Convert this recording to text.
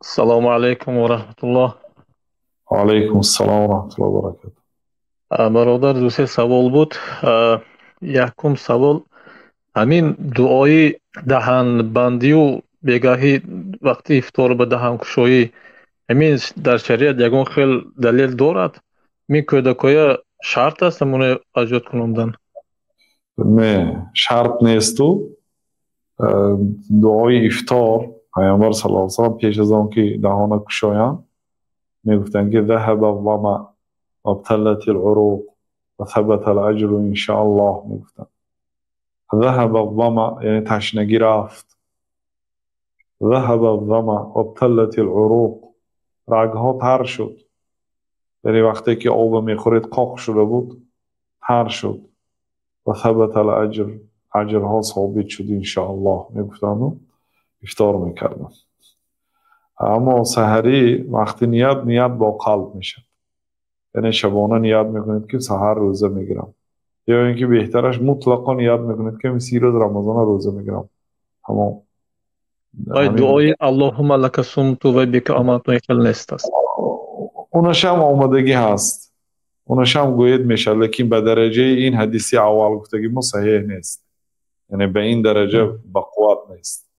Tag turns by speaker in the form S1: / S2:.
S1: Салому алайкум ва раҳматуллоҳ.
S2: Ва алайкум ассалом ва раҳматуллоҳи ва баракатуҳ.
S1: Бародар, ду се савол буд. Якум савол: ҳамин дуои даҳанбандию бегаҳӣ, вақти ифтор ба даҳанкушоӣ, ҳамин дар шариат ягон хел далел дорад? Ин кӯдакоя шарт аст ҳамоне аҷод кунондан?
S2: Не, шарт несту. Дуои ифтор, Паёмбар саллаллоҳу алайҳи васаллам пеш аз он ки даҳона кушоянд, мегуфтанд, ки ذهب الظمأ وابتلت العروق وثبت الأجر إن شاء الله. Мегуфтанд ذهب الظمأ, яъне ташнагӣ рафт, ذهب الظمأ وابتلت العروق, рагҳо тар шуд, яъне вақте ки обро мехӯред, қоқ шуда буд, тар шуд, وثبت الأجر, аҷрҳо собит шуд, иншоаллоҳ, мегуфтанду ифтор мекарданд. Аммо саҳарӣ вақти ният, ният бо қалб мешавад, яъне шабона ният мекунед, ки саҳар рӯза мегирам, ё ин ки беҳтараш мутлақо ният мекунед, ки 30 рӯз Рамазона рӯза мегирам, тамом.
S1: Вай дуои аллоҳума лака сумту ва бика аманту хел нест аст?
S2: Унашам омадагӣ ҳаст, унашам гӯед мешавад, лекин ба дараҷаи ин ҳадиси аввал гуфтагӣ мо саҳеҳ нест, яъне ба ин дараҷа бақувват нест.